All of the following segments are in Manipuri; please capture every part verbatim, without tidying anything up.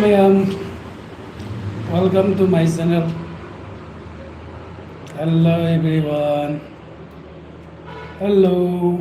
I am. Welcome to my channel. Hello everyone. Hello.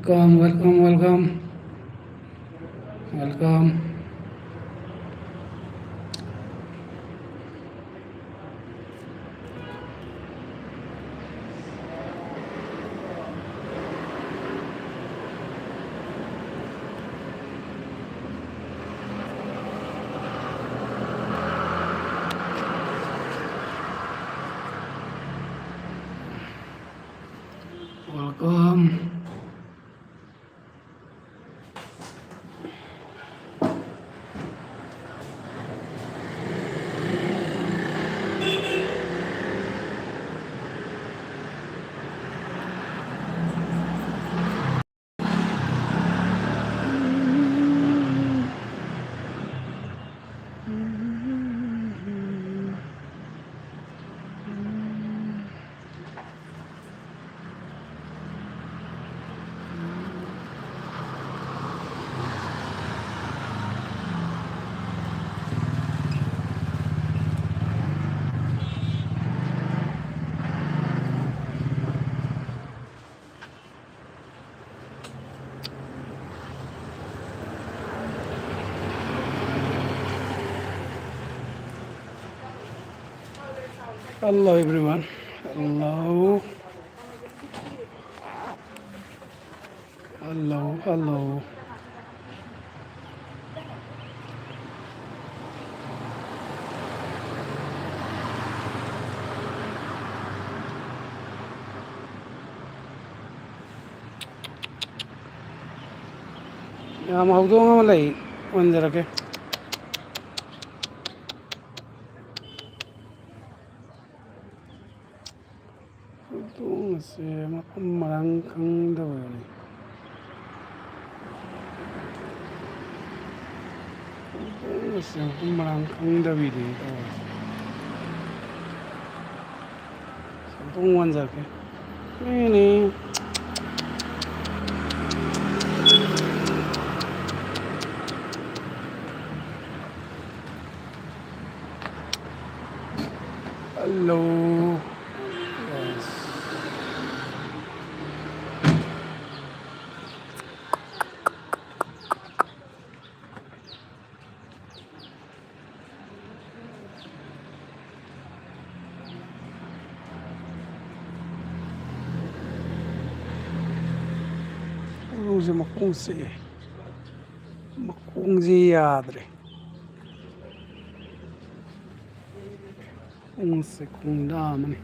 Welcome, welcome, welcome. Welcome. Welcome. Hello everyone. Hello. Hello, hello. ꯌꯥꯝ ꯍꯧꯗꯣꯡ ꯑꯃ ꯂꯩ, ꯑꯣꯟꯖꯔꯒꯦ꯫ ꯍꯧꯗꯣꯡ ꯑꯁꯦ ꯃꯐꯝ ꯃꯔꯥꯡ ꯈꯪꯗꯕꯅꯤ꯫ ꯍꯧꯗꯣꯡ ꯑꯁꯦ ꯃꯐꯝ ꯃꯔꯥꯡ ꯈꯪꯗꯕꯤꯗꯨꯅꯤ ꯇꯧꯔꯤꯁꯦ꯫ ꯍꯧꯗꯣꯡ ꯑꯣꯟꯖꯔꯒꯦ꯫ ꯃꯤꯅꯤ꯫ Hello. Yes. ꯎꯔꯨꯁꯦ ꯃꯈꯣꯡ ꯆꯤꯛꯑꯦ꯫ ꯃꯈꯣꯡꯁꯦ ꯌꯥꯗ꯭ꯔꯦ꯫ ꯈꯣꯡꯁꯦ ꯈꯣꯡꯗꯥ ꯑꯃꯅꯤ꯫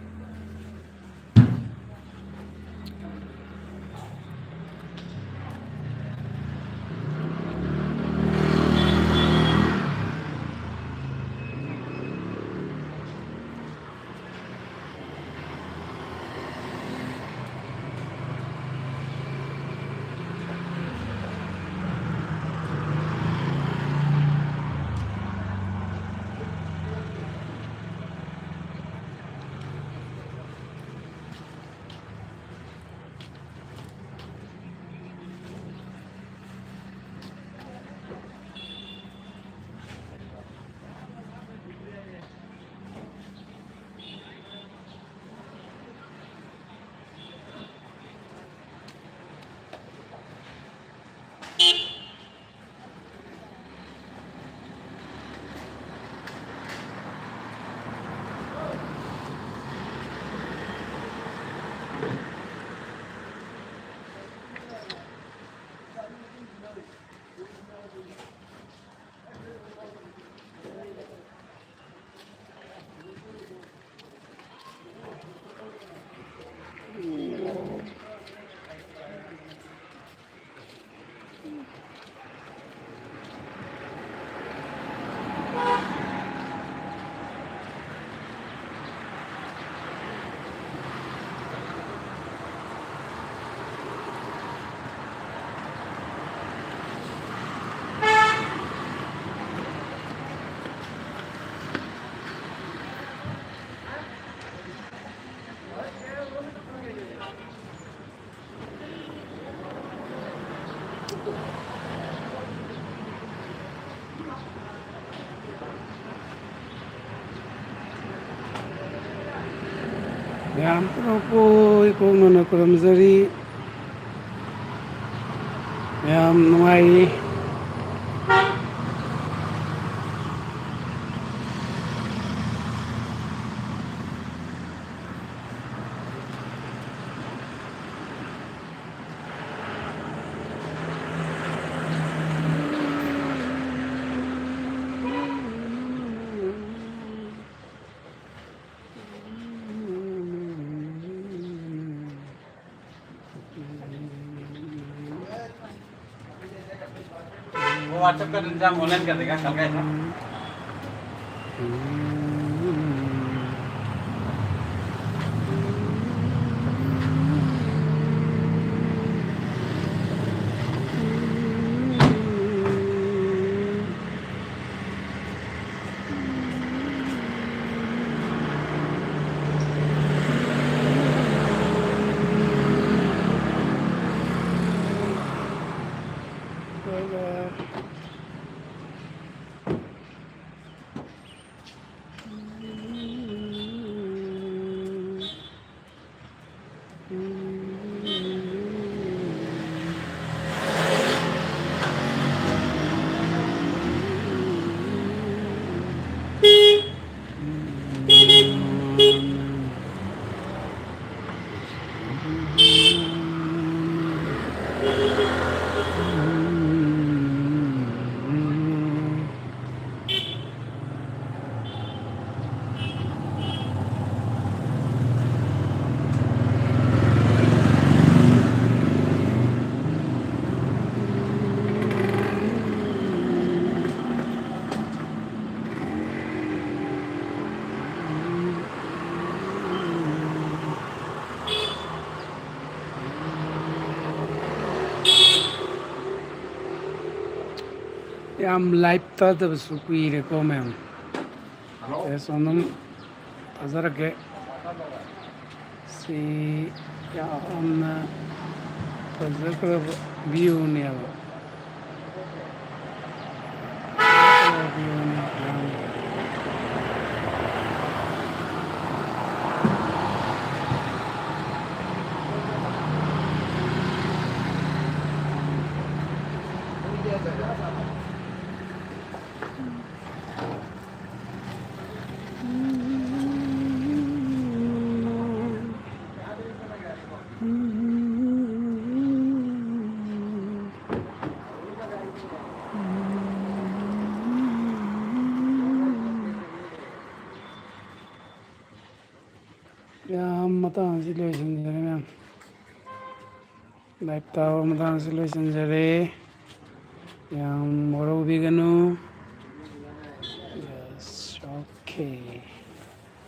ꯃꯌꯥꯝ ꯄꯨꯝꯅꯃꯛꯄꯨ ꯏꯀꯣꯛꯅꯅ ꯈꯨꯔꯨꯝꯖꯔꯤ꯫ ꯌꯥꯝ ꯅꯨꯡꯉꯥꯏꯔꯤ꯫ वो WhatsApp का इंतजाम ऑनलाइन कर देगा, कल का ऐसा। ꯌꯥꯝ ꯂꯥꯏꯚ ꯊꯥꯗꯕꯁꯨ ꯀꯨꯏꯔꯦꯀꯣ ꯃꯌꯥꯝ꯫ ꯍꯜꯂꯣ꯫ ꯑꯦ, ꯁꯣꯝ ꯑꯗꯨꯝ ꯊꯥꯖꯔꯛꯀꯦ꯫ ꯁꯤ ꯌꯥꯝꯅ ꯐꯖꯈ꯭ꯔꯕ ꯚ꯭ꯌꯨꯅꯦꯕ꯫ ꯐꯖꯈ꯭ꯔꯕ ꯚ꯭ꯌꯨꯅꯤ ꯌꯥꯝꯅ꯫ ꯃꯇꯥꯡꯁꯤ ꯂꯣꯏꯁꯤꯟꯖꯔꯦ ꯃꯌꯥꯝ꯫ ꯂꯥꯏꯞ ꯇꯥꯕ ꯃꯇꯥꯡꯁꯤ ꯂꯣꯏꯁꯤꯟꯖꯔꯦ꯫ ꯌꯥꯝ ꯋꯥꯔꯧꯕꯤꯒꯅꯨ꯫ Yes, okay.